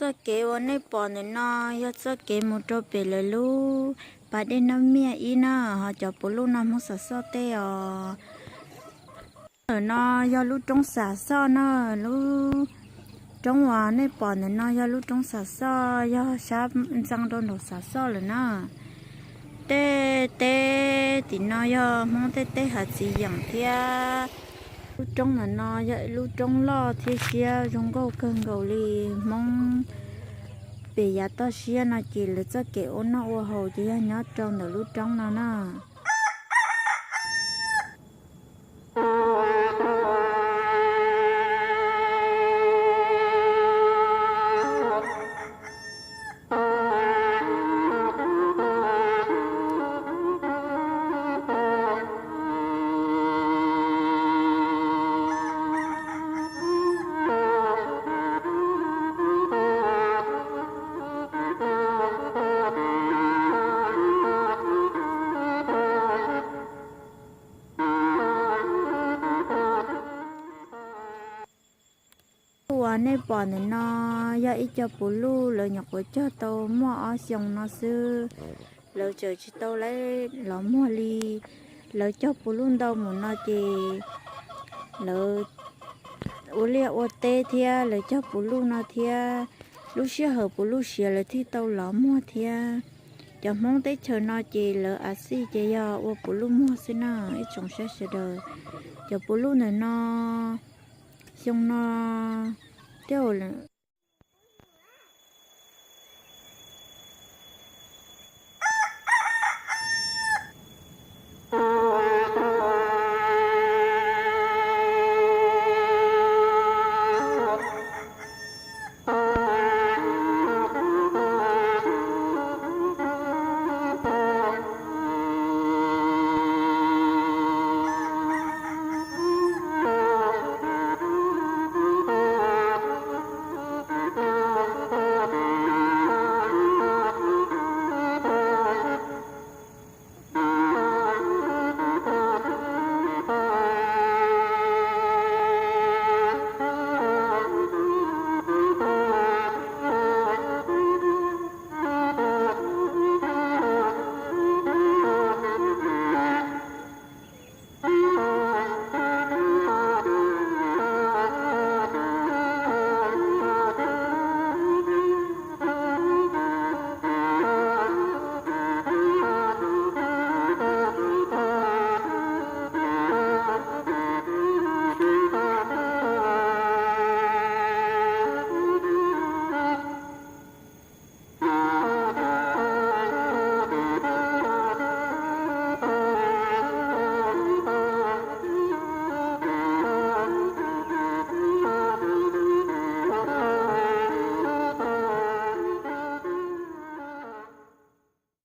Txoj kev uas nej pom ntawm no yog txoj kev mus rau pem lawv lub pas dej Naj Miaj ib na, ho cov puv luj no Hmoob Xam Xoj tej os. Ntawm no yog lub roob Xam Xoj na, lub roob uas nej pom ntawm no yog lub roob Xam Xoj, yog sab ntxaa rau nraum Xam Xoj lawm na. Tej teb tim no yog Hmoob tej teb hav txiv yeem thiab. Lub roob ntawm no yog ib lub roob loj thiab siab zoo nkauj kawg nkaus li. Hmoob pem yav toj siab no ces lawv txoj kev ua noj ua haus ces yog nyob rau ntawm lub roob no na. Uas nej pom ntawm no yog ib co puv luj, lawv nyuam qhuav cog tau muaj ob xyoos no xwb. Lawv tseem tsis tau los muag li. Lawv cog puv luj ntau mus no ces lawv ua liaj ua teb thiab lawv cog puv luj no thiab. Lub sij hawm puv luj siav lawv thiaj tau los muag thiab. Cov Hmoob teb chaws no ces lawv av xij ces yog ua puv luj muag xwb na ib tsoom saib sawv daws. Cov puv luj ntawm no, xyoo no, tej